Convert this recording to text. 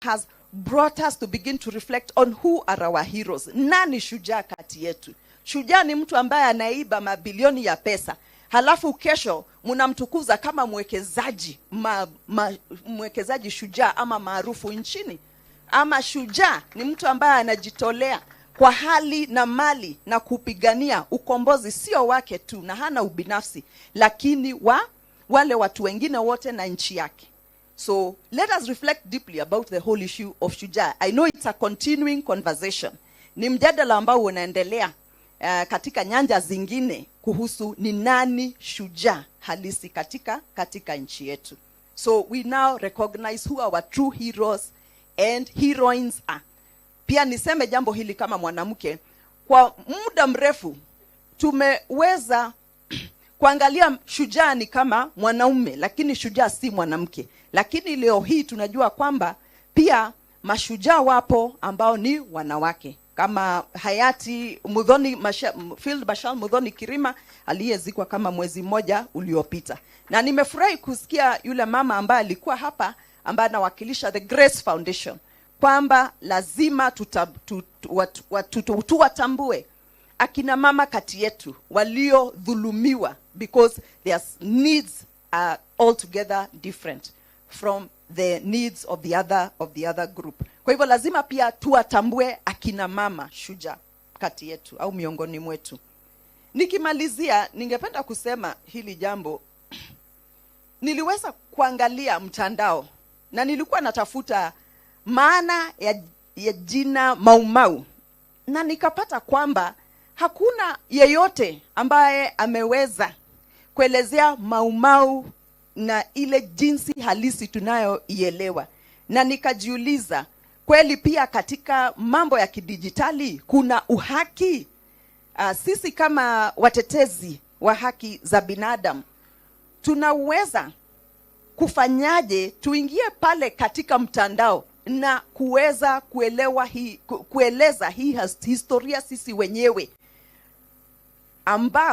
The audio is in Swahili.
Has brought us to begin to reflect on who are our heroes. Nani shujaa kati yetu? Shujaa ni mtu ambaye anaiba mabilioni ya pesa, halafu kesho mnamtukuza kama mwekezaji shujaa ama maarufu nchini. Ama shujaa ni mtu ambaye anajitolea kwa hali na mali na kupigania ukombozi sio wake tu na hana ubinafsi, lakini wa wale watu wengine wote na nchi yake. So let us reflect deeply about the whole issue of shujaa. I know it's a continuing conversation. Ni mjadala ambao unaendelea katika nyanja zingine kuhusu ni nani shujaa halisi katika nchi yetu. So we now recognize who our true heroes and heroines are. Pia niseme jambo hili kama mwanamke, kwa muda mrefu tumeweza kuangalia shujaa ni kama mwanaume, lakini shujaa si mwanamke. Lakini leo hii tunajua kwamba pia mashujaa wapo ambao ni wanawake kama hayati Muthoni Field Marshal Muthoni Kirima aliyezikwa kama mwezi mmoja uliopita. Na nimefurahi kusikia yule mama ambaye alikuwa hapa ambaye anawakilisha the Grace Foundation kwamba lazima tuwatambue akina mama kati yetu waliodhulumiwa, because their needs are altogether different from the needs of the other group. Kwa hivyo lazima pia tuwatambue akina mama shujaa kati yetu au miongoni mwetu. Nikimalizia, ningependa kusema hili jambo. Niliweza kuangalia mtandao na nilikuwa natafuta maana ya jina Maumau na nikapata kwamba hakuna yeyote ambaye ameweza kuelezea Maumau na ile jinsi halisi tunayoielewa, na nikajiuliza, kweli pia katika mambo ya kidijitali kuna uhaki? Sisi kama watetezi wa haki za binadamu tunaweza kufanyaje tuingie pale katika mtandao na kuweza kuelewa hii kueleza hii historia sisi wenyewe ambao